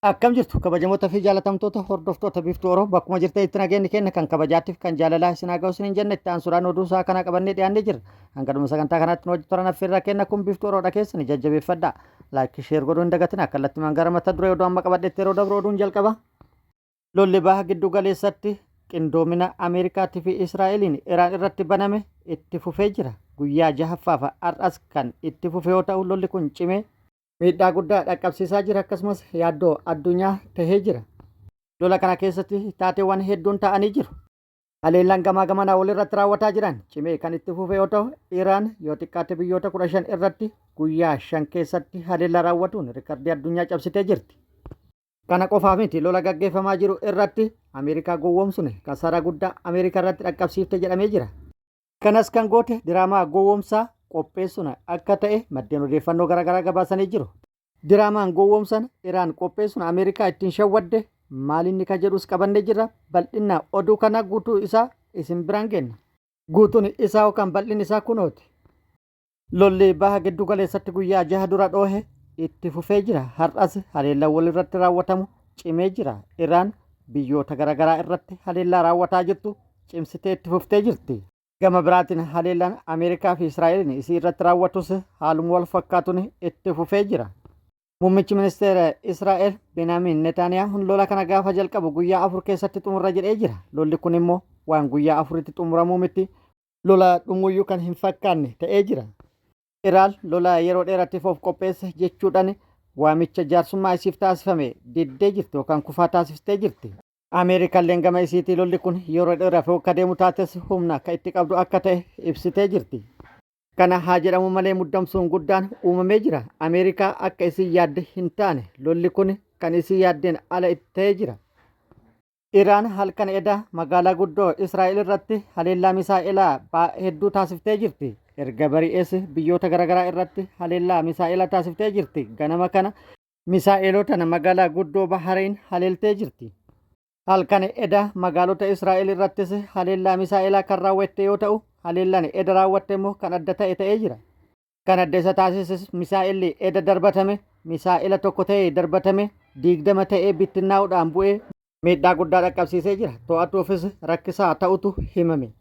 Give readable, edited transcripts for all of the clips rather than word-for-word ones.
Akkam jirtu kabajamoota fi jaalatamtoota hordoftoota Biiftuu Oro bakkuma jirtanitti nageenyi keenya kan kabajaattiif kan jaalalaa isin haa ga'u isiniin jenna itti aansuudhaan oduu isaa kana qabannee dhiyaannee jirra. Hanga dhuma sagantaa kanaatti nu wajji turan affeerraa kenna kun Biiftuu Oroodha keessani jajjabeeffadha. Like share godhuu hin dagatina kallattimaan gara mata duree oduu amma qabadhetti yeroo dabru oduun jalqaba. Lolli baha giddu galeessatti qindoomina Ameerikaatii fi Israa'eliin Iraan irratti baname itti fufee jira. Guyyaa jahaffaaf har'as kan itti fufe yoo ta'u lolli kun cimee miidhaa guddaa dhaqqabsiisaa jira akkasumas yaaddoo addunyaa tahee jira. Lola kana keessatti taateewwan hedduun ta'anii jiru. Haleellaan gamaa gamanaa walirratti raawwataa jiran cimee kan itti fufe yoo ta'u Iraan yoo xiqqaate biyyoota 15 irratti guyyaa 5 keessatti haleellaa raawwatuun rikardii addunyaa cabsitee jirti. Kana qofaa miti lola gaggeeffamaa jiru irratti Ameerikaa gowwoomsuun kasaaraa guddaa Ameerikaa irratti dhaqqabsiifte jedhamee jira. Kanas kan goote diraamaa gowwoomsaa qopheessuun akka ta'e maddeen odeeffannoo garaagaraa gabaasanii jiru. Diraamaan gowwoomsan Iraan qopheessuun Ameerikaa ittiin shawwadde maalinni ka jedhus qabannee jirra. Bal'inna oduu kana guutuu isaa isin biraan geenna. Guutuun isaa yookaan bal'inni isaa kunooti. Lolli baha giddu galeessatti guyyaa jaha dura dhoohe itti fufee jira. Har'as haleellaan walirratti raawwatamu cimee jira. Iraan biyyoota garaagaraa irratti haleellaa raawwataa jirtu cimsitee itti fuftee jirti. Gama biraatiin haleellaan Ameerikaa fi Israa'eliin isii irratti raawwatus haaluma wal fakkaatuun itti fufee jira. Muummichi ministeera Israa'el Benaamin Netaaniyaahuun lola kana gaafa jalqabu guyyaa 4 keessatti xumurra jedhee jira. Lolli kun immoo waan guyyaa afuritti xumuramuu miti. Lola dhumuuyyuu kan hin fakkaanne ta'ee jira. Iraan lola yeroo dheeratiif of qopheesse jechuudhaan waamicha jaarsummaa isiif taasifame diddee jirti yookaan kufaa taasiftee jirti. Ameerikalleen gama isiitii lolli kun yeroo dheeraaf yoo akka deemu taates humna akka itti qabdu akka ta'e ibsitee jirti. Kana haa jedhamu malee muddamsuun guddaan uumamee jira. Ameerikaa akka isiin yaadde hin taane lolli kun kan isiin yaaddeen ala itti ta'ee jira. Iraan halkan eda magaalaa guddoo Israa'el irratti haleellaa misaa'elaa hedduu taasiftee jirti. Erga bari'ees biyyoota garaagaraa irratti haleellaa misaa'elaa taasiftee jirti. Ganama kana misaa'elotaan magaalaa guddoo Bahariin haleeltee jirti. Halkan eda magaalota Israa'el irrattis haleellaa misaa'elaa kan raawwatte yoo ta'u, haleellaan eda raawwatte immoo kan adda ta'e ta'ee jira. Kan adda isa taasises misaa'elli eda darbatame misaa'ela tokko ta'ee darbatame 20 ta'ee bittinnaa'uudhaan bu'ee miidhaa guddaa dhaqqabsiisee jira. To'atuufis rakkisaa ta'utu himame.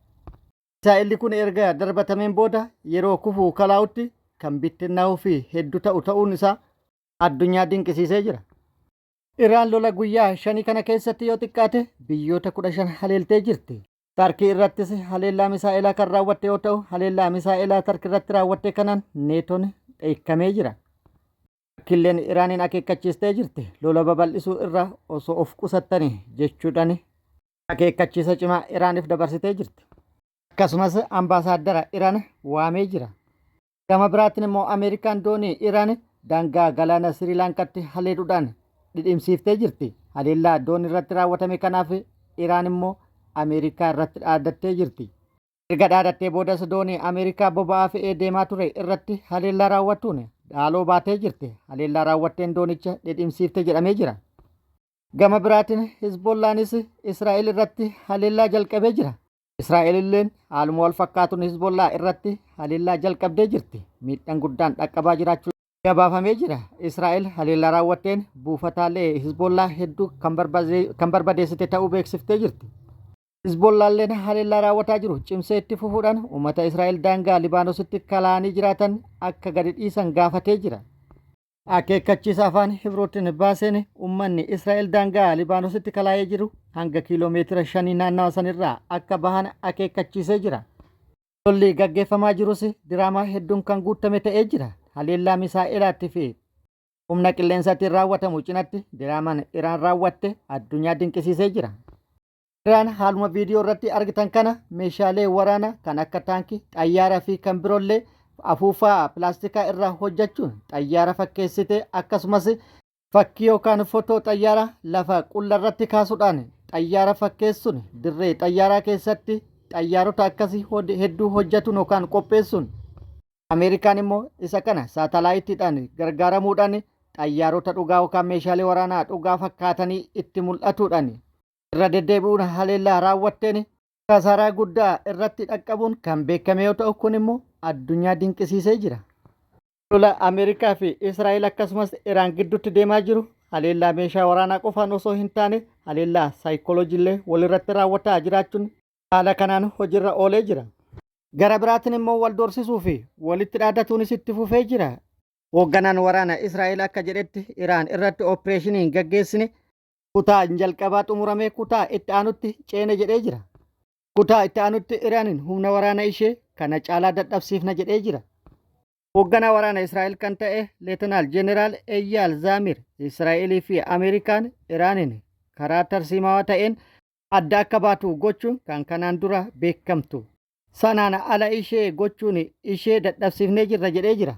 Misaa'elli kun erga darbatameen booda yeroo kufuu kalaa'utti kan bittinnaa'uu fi heddu ta'u ta'uun isaa addunyaa dinqisiisee jira. Iraan lola guyyaa shanii kana keessatti yoo xiqqaate biyyoota 15 haleeltee jirti. Tarkii irrattis haleellaa misaa'elaa kan raawwatte yoo ta'u, haleellaa misaa'elaa Tarkii irratti raawwatte kanaan Neetoon dheekkamee jira. Tarkiilleen Iraaniin akeekkachiistee jirti. Lola babal'isuu irraa osoo of qusattanii jechuudhaan akeekkachiisa cimaa Iraaniif dabarsitee jirti. Akkasumas ambaasaaddara Iraan waamee jira. Gama biraatiin immoo Ameerikaan doonii Iraan daangaa galaana Siriilaankatti haleeluudhaan dhidhimsiiftee jirti. Haleellaa doonii irratti raawwatame kanaaf Iraan immoo Ameerikaa irratti dhaadattee jirti. Erga dhaadattee boodas doonii Ameerikaa boba'aa fe'ee deemaa ture irratti haleellaa raawwatuun haaloo baatee jirti. Haleellaa raawwatteen doonicha dhidhimsiifte jedhamee jira. Gama biraatiin Hizbollaanis Israa'el irratti haleellaa jalqabee jira. Israa'elilleen haaluma wal fakkaatuun Hizbollaa irratti haleellaa jalqabdee jirti. Miidhaan guddaan dhaqqabaa jiraachuu gabaafamee jira. Israa'el haleellaa raawwatteen buufataalee Hizbollaa hedduu kan barbadeessite ta'uu beeksiftee jirti. Hizbollaalleen haleellaa raawwataa jiru cimsee itti fufuudhaan uummata Israa'el daangaa Libaanositti kalaanii jiraatan akka gadi dhiisan gaafatee jira. Akeekkachiisa afaan Hibruutiin baaseen ummanni Israa'el daangaa Libaanositti kalaa'ee jiru hanga kiiloo meetira shanii naannawa sanirraa akka bahan akeekkachiisee jira. Lolli gaggeeffamaa jirus diraamaa hedduun kan guuttame ta'ee jira. Haleellaa misaa'elaatti fi humna qilleensaatiin raawwatamu cinatti diraamaan Iraan raawwatte addunyaa dinqisiisee jira. Iraan haaluma viidiyoo irratti argitan kana meeshaalee waraanaa kan akka taankii, xayyaaraa fi kan biroollee afuufaa pilaastikaa irraa hojjechuun xayyaara fakkeessitee akkasumas fakkii yookaan fotoo xayyaaraa lafa qulla irratti kaasuudhaan xayyaara fakkeessuun dirree xayyaaraa keessatti xayyaarota akkasii hedduu hojjetuun yookaan qopheessuun Ameerikaan immoo isa kana saatalaayitiidhaan gargaaramuudhaan xayyaarota dhugaa yookaan meeshaalee waraanaa dhugaa fakkaatanii itti mul'atuudhaan irra deddeebi'uun haleellaa raawwatteen kasaaraa guddaa irratti dhaqqabuun kan beekame yoo ta'u kun immoo addunyaa dinqisiisee jira. Lola Ameerikaa fi Israa'el akkasumas Iraan gidduutti deemaa jiru haleellaa meeshaa waraanaa qofaan osoo hin taane haleellaa saayikolojiillee walirratti raawwataa jiraachuun haala kanaan hojiirra oolee jira. Gara biraatiin immoo wal doorsisuu fi walitti dhaadatuunis itti fufee jira. Hoogganaan waraana Israa'el akka jedhetti Iraan irratti opereeshiniin gaggeessine kutaa jalqabaa xumuramee kutaa itti aanutti ceene jedhee jira. Kutaa itti aanutti Iraaniin humna waraana ishee kana caalaa dadhabsiifna jedhee jira. Hoogganaa waraana Israa'el kan ta'e Leetanaal Jeneraal Eyyaal Zaamir Israa'elii fi Ameerikaan Iraaniin karaa tarsiimawaa ta'een adda akka baatu gochuun kan kanaan dura beekamtu. Sanaan ala ishee gochuun ishee dadhabsiifnee jirra jedhee jira.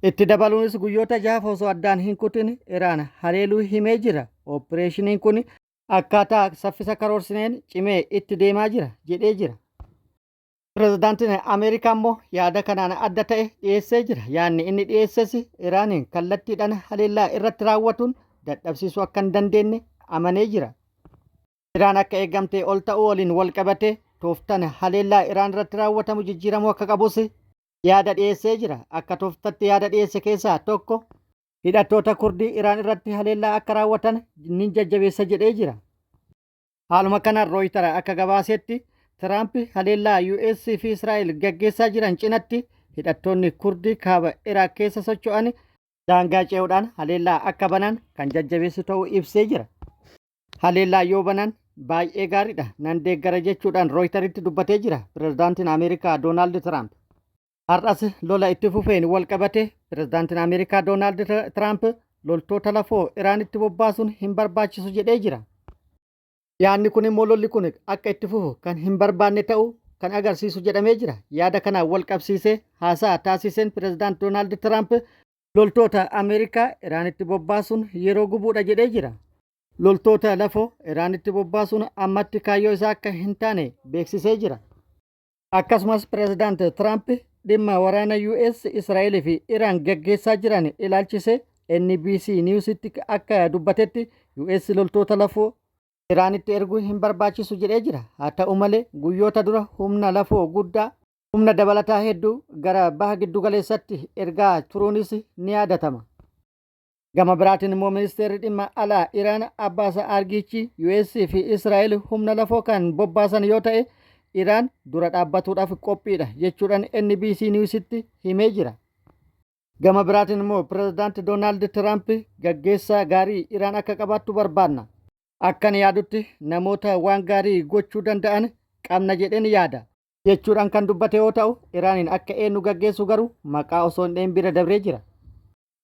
Itti dabaluunis guyyoota jahaaf osoo addaan hin kutin Iraan haleeluu himee jira. Opereeshiniin kun akkaataa saffisa karoorsineen cimee itti deemaa jira jedhee jira. Pirezidaantiin Ameerikaa immoo yaada kanaan adda ta'e dhiyeessee jira. Yaadni inni dhiyeesses Iraaniin kallattiidhaan haleellaa irratti raawwatuun dadhabsiisuu akka hin dandeenye amanee jira. Iraan akka eegamtee ol ta'uu waliin wal qabatee tooftaan haleellaa Iraan irratti raawwatamu jijjiiramuu akka qabus yaada dhiyeessee jira. Akka tooftatti yaada dhiyeesse keessaa tokko hidhattoota Kurdii Iraan irratti haleellaa akka raawwatan ni jajjabeessa jedhee jira. Haaluma kanaan Rooyitara akka gabaasetti Tiraamp haleellaa US fi Israa'el gaggeessaa jiran cinatti hidhattoonni Kurdii kaaba Iraaq keessa socho'an daangaa ce'uudhaan haleellaa akka banan kan jajjabeessu ta'uu ibsee jira. Haleellaa yoo banan baay'ee gaariidha nan deeggara jechuudhaan Rooyitaritti dubbatee jira pirezidaantiin Ameerikaa Doonaald Tiraamp. Har'as lola itti fufeen wal qabate pirezidaantiin Ameerikaa Doonaald Tiraamp loltoota lafoo Iraanitti bobbaasuun hin barbaachisu jedhee jira. Yaadni kun immoo lolli kun akka itti fufu kan hin barbaanne ta'uu kan agarsiisu jedhamee jira. Yaada kanaan wal qabsiisee haasaa taasiseen pirezidaant Doonaald Tiraamp loltoota Ameerikaa Iraanitti bobbaasuun yeroo gubuudha jedhee jira. Loltoota lafoo Iraanitti bobbaasuun ammatti kaayyoo isaa akka hin taane beeksisee jira. Akkasumas pirezidaant Tiraamp dhimma waraana US, Israa'el fi Iraan gaggeessaa jiran ilaalchisee NBC Newsitti akka dubbatetti US loltoota lafoo Iraanitti erguu hin barbaachisu jedhee jira. Haa ta'u malee guyyoota dura humna lafoo guddaa humna dabalataa hedduu gara baha giddugaleessatti ergaa turuunis ni yaadatama. Gama biraatiin immoo ministeerri dhimma alaa Iraan Abbaas Argiichi US fi Israa'el humna lafoo kan bobbaasan yoo ta'e Iraan dura dhaabbatuudhaaf qophiidha jechuudhaan NBC Newsitti himee jira. Gama biraatiin immoo pirezidaanti Doonaald Tiraamp gaggeessaa gaarii Iraan akka qabaattu barbaanna. Akkan yaadutti namoota waan gaarii gochuu danda'an qabna jedheen yaada. Jechuudhaan kan dubbate yoo ta'u Iraaniin akka eenyu gaggeessu garuu maqaa osoo hin dheen bira dabree jira.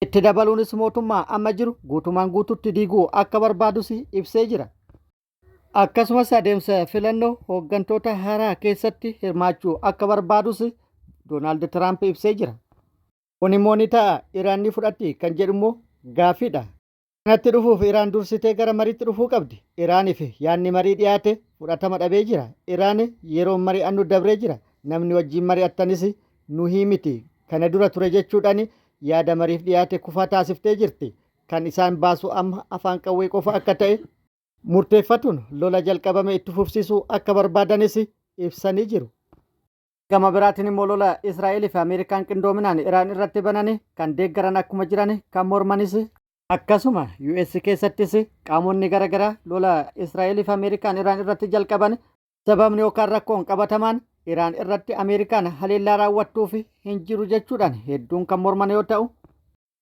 Itti dabaluunis mootummaa amma jiru guutumaan guututti diiguu akka barbaadus ibsee jira. Akkasumas adeemsa filannoo hooggantoota haaraa keessatti hirmaachuu akka barbaadus Doonaald Tiraamp ibsee jira. Kun immoo ni ta'a Iraan ni fudhatti kan jedhu immoo gaaffiidha. Kanatti dhufuuf Iraan dursitee gara mariitti dhufuu qabdi. Iraaniif yaadni marii dhiyaate fudhatama dhabee jira. Iraan yeroon mari'annu dabree jira. Namni wajjin mari'attanis nuhii miti. Kana dura ture jechuudhaan yaada mariif dhiyaate kufaa taasiftee jirti. Kan isaan baasu amma afaan qawwee qofa akka ta'e murteeffatuun lola jalqabame itti fufsiisuu akka barbaadanis ibsanii jiru. Gama biraatiin immoo lola Israa'el fi Ameerikaan qindoominaan Iraan irratti banani kan deeggaran akkuma jiran kan mormanis akkasuma US keessattis qaamonni garaagaraa lola Israa'el fi Ameerikaan Iraan irratti jalqaban sababni yookaan rakkoon qabatamaan Iraan irratti Ameerikaan haleellaa raawwattuuf hin jiru jechuudhaan hedduun kan morman yoo ta'u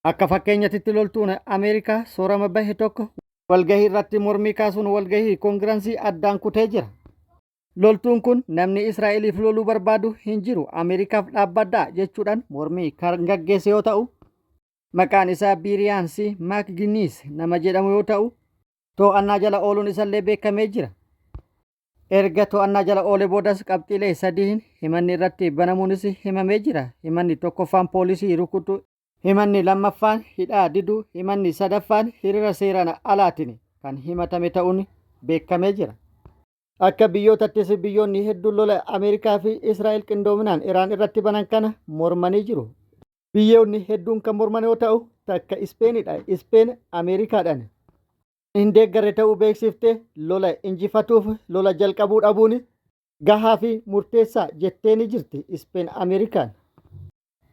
akka fakkeenyatitti loltuun Ameerikaa soorama bahe tokko walgahii irratti mormii kaasuun walgahii koongiransii addaan kutee jira. Loltuun kun namni Israa'eliif loluu barbaadu hin jiru Ameerikaaf dhaabbadhaa jechuudhaan mormii kan gaggeesse yoo ta'u maqaan isaa Biiriyaansi Maakginiis nama jedhamu yoo ta'u to'annaa jala ooluun isallee beekamee jira. Erga to'annaa jala oole boodas qabxiilee sadiin himanni irratti banamuunis himamee jira. Himanni tokkoffaan poolisii rukutuu, himanni lammaffaan hidhaa diduu, himanni sadaffaan hiriira seeraan alaatiin kan himatame ta'uun beekamee jira. Akka biyyootattis biyyoonni hedduun lola Ameerikaa fi Israa'el qindoominaan Iraan irratti banan kana mormanii jiru. Biyyoonni hedduun kan morman yoo ta'u takka Ispeenidha. Ispeen Ameerikaadhaan hin deeggarre ta'uu beeksiftee lola injifatuuf lola jalqabuu dhabuun gahaa fi murteessaa jettee ni jirti Ispeen Ameerikaan.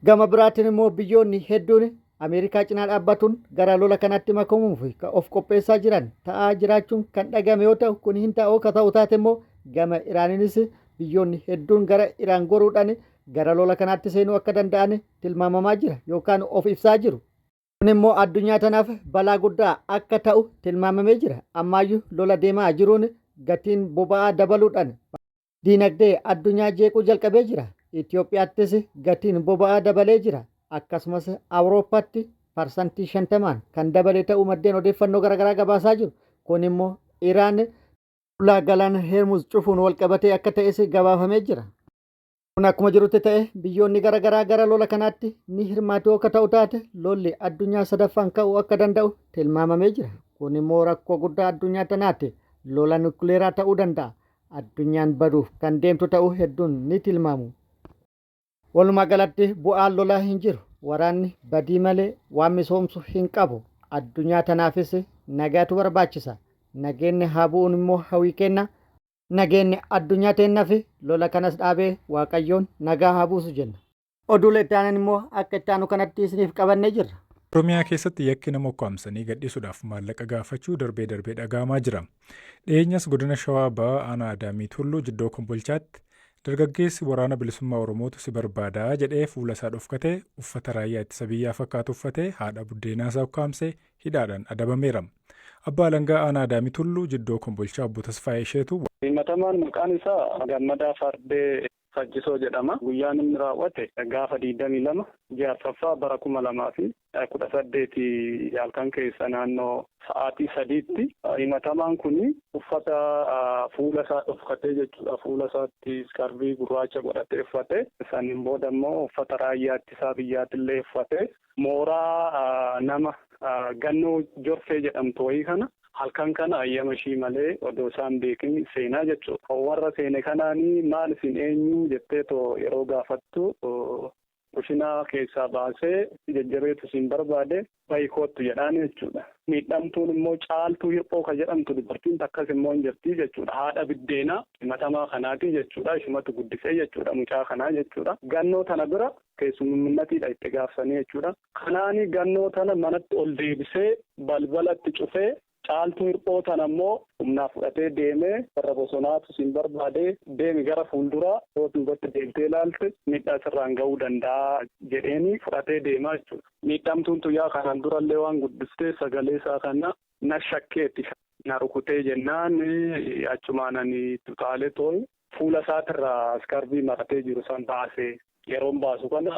Gama biraatiin immoo biyyoonni hedduun Ameerikaa cinaa dhaabbatuun gara lola kanatti makamuuf of qopheessaa jiran ta'aa jiraachuun kan dhagame yoo ta'u, kun hin ta'u akka ta'u taate immoo gama Iraaniinis biyyoonni hedduun gara Iraan goruudhaan gara lola kanaatti seenuu akka danda'an tilmaamamaa jira yookaan of ibsaa jiru. Kun immoo addunyaa tanaaf balaa guddaa akka ta'u tilmaamamee jira. Ammaayyuu lola deemaa jiruun gatiin boba'aa dabaluudhaan diinagdee addunyaa jeequu jalqabee jira. Itoophiyaattis gatiin boba'aa dabalee jira. Akkasumas Awurooppaatti 50%n kan dabale ta'uu maddeen odeeffannoo garaagaraa gabaasaa jiru. Kun immoo Iraan ulaa galaana Heermuz cufuun walqabatee akka ta'es gabaafamee jira. Kun akkuma jirutti ta'e, biyyoonni garaagaraa gara lola kanaatti ni hirmaatu akka ta'u taate, lolli addunyaa sadaffaan ka'uu akka danda'u tilmaamamee jira. Kun immoo rakkoo guddaa addunyaa tanaati. Lola nukleeraa ta'uu danda'a. Addunyaan baduuf kan deemtu ta'uu hedduun ni tilmaamu. Walumaa galatti bu'aan lolaa hin jiru. Waraanni badii malee waan misoomsu hin qabu. Addunyaa tanaafis nagaatu barbaachisa. Nageenni haa bu'uun immoo hawwii kenna. Nageenni addunyaa teennaaf lola kanas dhaabee Waaqayyoon nagaa haa buusu jenna. Oduulee itti aanan immoo akka itti aanu kanatti isiniif qabannee jirra. Oromiyaa keessatti yakki nama ukkaamsanii gadhiisuudhaaf maallaqa gaafachuu darbee darbee dhaga'amaa jira. Dhiyeenyas godina Shawaa Bahaa aanaa Adaamii Tulluu Jiddoo Kombolchaatti dargaggeessi waraana bilisummaa Oromootu si barbaadaa jedhee fuula isaa dhofkatee uffata raayyaa ittisa biyyaa fakkaatu uffatee haadha buddeenaa isaa ukkaamsee hidhaadhaan adabameera. Abbaa Alangaa aanaa Adaamii Tulluu Jiddoo Kombolchaa obbo Tasfaayee Isheetu Himatamaan maqaan isaa Gammadaa Fardee Fajjisoo jedhama. Guyyaan inni raawwate gaafa 22 ji'a arfaffaa bara 2018 halkan keessa naannoo sa'aatii 3tti himatamaan kun uffata fuula isaa dhokfatee jechuudha. Fuula isaatti iskarbii gurraacha godhatee uffate. Saniin booda immoo uffata raayyaa ittisaa biyyaatillee uffate. Mooraa nama Gannoo Jorfee jedhamtu wayii kana halkan kana ayyama ishii malee odoo isaan beekin seenaa jechuudha. Warra seene kanaanii maal isin eenyu jettee too yeroo gaafattu, kushinaa keessaa baasee jajjabeetu isin barbaade, bahi koottu jedhaan jechuudha. Miidhamtuun immoo Caaltuu Hirphoo kan jedhamtu dubartiin takkas immoo hin jirti jechuudha. Haadha biddeenaa himatamaa kanaati jechuudha. Ishumatu guddisee jechuudha mucaa kanaa jechuudha. Gannoo tana bira keessumminnatiidha itti gaafsanii jechuudha. Kanaani gannoo tana manatti ol deebisee balbalatti cufee, Caaltuu Hirphoo tana immoo humnaa fudhatee deemee, warra bosonaatu siin barbaade, deemi gara fuulduraa, yoo duubatti deebitee ilaalte miidhaa sirraan ga'uu danda'a jedheeni fudhatee deemaa jechuudha. Miidhamtuun tuyyaa kanaan durallee waan guddistee sagalee isaa kana na shakkeetti, na rukutee jennaan achumaan ani itti utaalee tooyi fuula isaatirraa iskarbii maratee jiru san baase. Yeroon baasu kana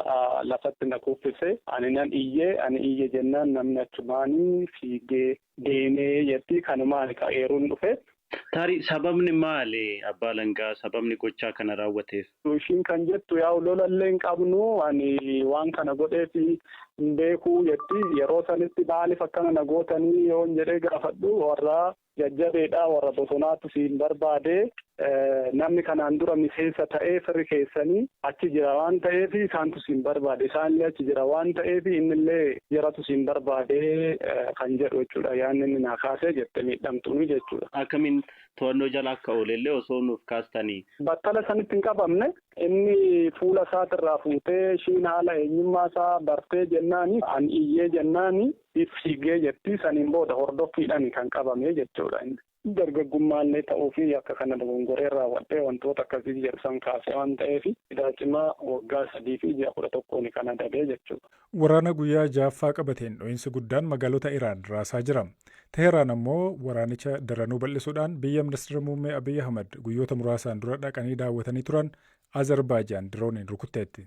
lafatti na kuffise. Ani nan iyye, ani iyye jennaan namni achumaan fiigee deemee jetti, kanumaan eeruun dhufe. Tarii sababni maali, abbaa alangaa, sababni gochaa kana raawwateef? Ishiin kan jettu yaa'u lolallee hin qabnu, ani waan kana godheef hin beekuu jetti. Yeroo sanitti maaliif akkana na gootanii yoon jedhee gaafadhu, warra jajjabeedha, warra bosonaatu siin barbaade, namni kanaan dura miseensa ta'ee firri keessanii achi jira waan ta'eef isaantu siin barbaade, isaanillee achi jira waan ta'eef innillee jaratu siin barbaade kan jedhu jechuudha yaanni inni naa kaasee jette miidhamtuuni jechuudha. Akkamiin to'annoo jala akka oolellee osoo nuuf kaastanii. Battala sanitti hin qabamne. Inni fuula isaatirraa fuutee ishiin haala eenyummaa isaa bartee jennaani, ani iyyee jennaani fiigee jetti, saniin booda hordoffiidhaan kan qabame jechuudha inni. Dargaggummaallee ta'uu fi yakka kana dogongoree raawwadhee wantoota akkasii jedhu san kaasee waan ta'eef hidhaa cimaa waggaa 3 fi ji'a 11n kan adabee jechuudha. Waraana guyyaa ja'affaa qabateen dho'iinsi guddaan magaalota Iraan raasaa jira. Teheraan ammoo waraanicha daranuu bal'isuudhaan biyya ministeera muummee Abiy Ahmad guyyoota muraasaan dura dhaqanii daawwatanii turan Azerbaajaan dirooniin rukutteetti.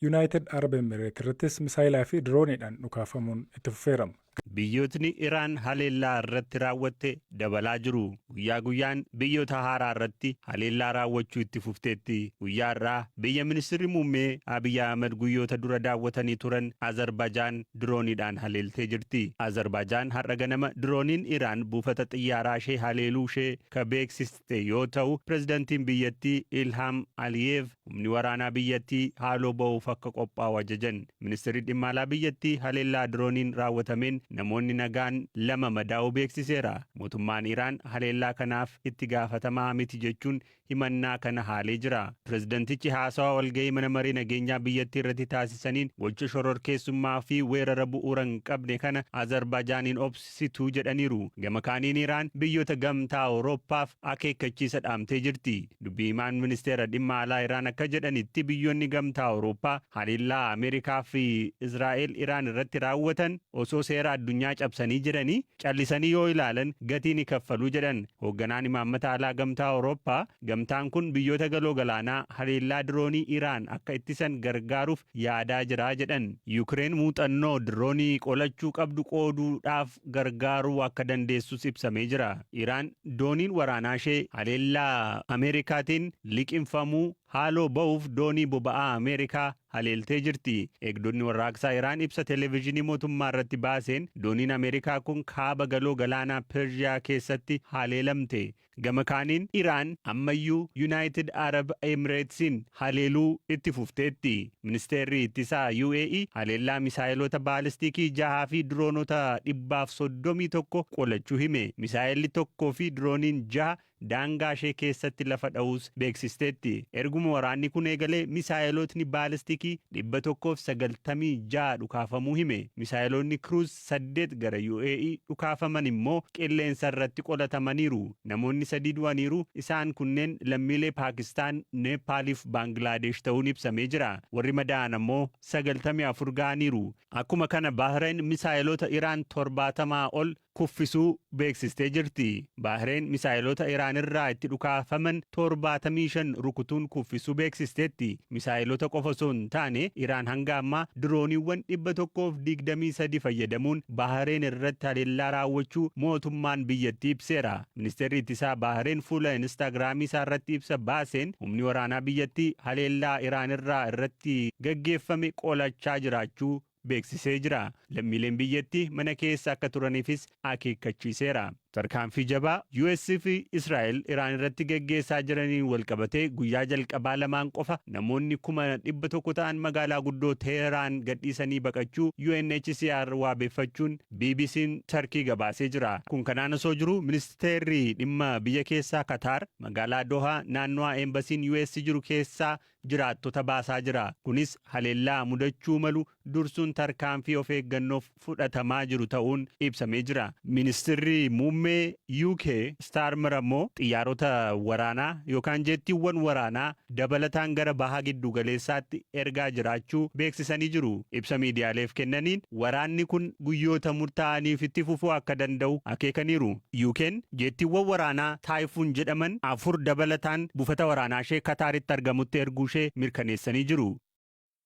Yuunaayitid Arab Emireet irrattis misaayilaa fi dirooniidhaan dhukaafamuun itti fufeera. Biyyootni Iraan haleellaa irratti raawwatte dabalaa jiru. Guyyaa guyyaan biyyoota haaraa irratti haleellaa raawwachuu itti fufteetti. Guyyaa har'aa biyya ministirri muummee Abiy Ahmad guyyoota dura daawwatanii turan Azerbaajaan dirooniidhaan haleeltee jirti. Azerbaajaan har'a ganama dirooniin Iraan buufata xiyyaaraa ishee haleeluu ishee ka beeksiste yoo ta'u, pirezidantiin biyyattii Ilhaam Aliyeev humni waraanaa biyyattii haaloo ba'uuf akka qophaa'u ajajan. Ministirri dhimma alaa biyyattii haleellaa dirooniin raawwatameen namoonni nagaan lama madaa'uu beeksiseera. Mootummaan Iraan haleellaa kanaaf itti gaafatamaa miti jechuun himannaa kana haalee jira. Pirezidantichi haasawaa walgahii mana maree nageenyaa biyyattii irratti taasisaniin gocha shororkeessummaa fi weerara bu'uura hin qabne kana Azerbaaijaaniin obsituu jedhaniiru. Gama kaaniin Iraan biyyoota Gamtaa Awurooppaaf akeekkachiisa dhaamtee jirti. Dubbii himaan ministeera dhimma alaa Iraan akka jedhanitti, biyyoonni Gamtaa Awurooppaa haleellaa Ameerikaa fi Israa'el Iraan irratti raawwatan osoo seera addunyaa cabsanii jiranii callisanii yoo ilaalan gatii ni kaffaluu jedhan. Hoogganaan imaammata alaa Gamtaa Awurooppaa gamtaan kun biyyoota galoo galaanaa haleellaa diroonii Iraan akka ittisan gargaaruuf yaadaa jira jedhan. Yukireen muuxannoo diroonii qolachuu qabdu qooduudhaaf gargaaruu akka dandeessus ibsamee jira. Iraan dooniin waraanaa ishee haleellaa Ameerikaatiin liqinfamuu haaloo ba'uuf doonii boba'aa Ameerikaa haleeltee jirti. Eegdonni warraaqsaa Iraan ibsa televezyiinii mootummaa irratti baaseen dooniin Ameerikaa kun kaaba galoo galaanaa Pershiyaa keessatti haleelamte. Gama kaaniin Iraan ammayyuu United Arab Emiratesiin haleeluu itti fufteetti. Ministeerri ittisaa UAE haleellaa misaayilota baalistikii 6 fi diroonota 131 qolachuu hime. Misaayilli 1 fi dirooniin 6 daangaa ishee keessatti lafa dha'uus beeksisteetti. Erguma waraanni kun eegalee misaayilotni baalistikii 196 dhukaafamuu hime. Misaayilonni Cruise 8 gara UAE dhukaafaman immoo qilleensa irratti qolatamaniiru. Namoonni 3 du'aniiru. Isaan kunneen lammiilee Paakistaan, Neepaaliif Baangilaadesh ta'uun ibsamee jira. Warri madaa'an ammoo 94 ga'aniiru. Akkuma kana Baahireen misaayilota Iraan 70 ol kuffisuu beeksistee jirti. Baahireen misaayilota Iraan irraa itti dhukaafaman 75 rukutuun kuffisuu beeksisteetti. Misaayilota qofa osoo hin taane Iraan hanga ammaa dirooniiwwan 123 fayyadamuun Baahireen irratti haleellaa raawwachuu mootummaan biyyattii ibseera. Ministeerri ittisaa Baahireen fuula Instaagiraamii isaa irratti ibsa baaseen humni waraanaa biyyattii haleellaa Iraan irraa irratti gaggeeffame qolachaa jiraachuu beeksisee jira. Lammiileen biyyattii mana keessa akka turaniifis akeekkachiiseera. Tarkaanfii jabaa US fi Israa'el Iraan irratti gaggeessaa jiraniin walqabatee guyyaa jalqabaa lamaan qofa namoonni 100,000 ta'an magaalaa guddoo Teheraan gadhiisanii baqachuu UNHCR waabeeffachuun BBC'n Tarkii gabaasee jira. Kun kanaan osoo jiru, ministeerri dhimma biyya keessaa Kataar magaalaa Dohaa naannoo eembasiin US jiru keessaa jiraattota baasaa jira. Kunis haleellaa mudachuu malu dursuun tarkaanfii of eeggannoof fudhatamaa jiru ta'uun ibsamee jira. Ministeerri muummee UK Starmer ammoo xiyyaarota waraanaa yookaan jeettiiwwan waraanaa dabalataan gara baha giddu galeessaatti ergaa jiraachuu beeksisanii jiru. Ibsa miidiyaaleef kennaniin waraanni kun guyyoota murtaa'aniif itti fufuu akka danda'u akeekaniiru. UK'n jeettiiwwan waraanaa Typhoon jedhaman 4 dabalataan buufata waraanaa ishee Kataaritti argamutti erguu ishee mirkaneessanii jiru.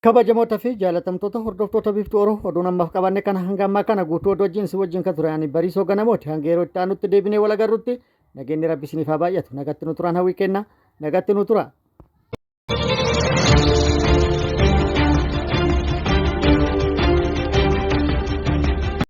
Kabajamoota fi jaalatamtoota hordoftoota Biiftuu Oromoo, oduun ammaaf qabanne kana hanga ammaa kana guutuu oduu wajjin si wajjin kan ture ani Bariisoo Ganamooti. Hanga yeroo itti aanutti deebinee wal agarrutti nageenyi Rabbi isiniif haa baay'atu. Nagatti nu turaan hawwii kenna. Nagatti nu tura.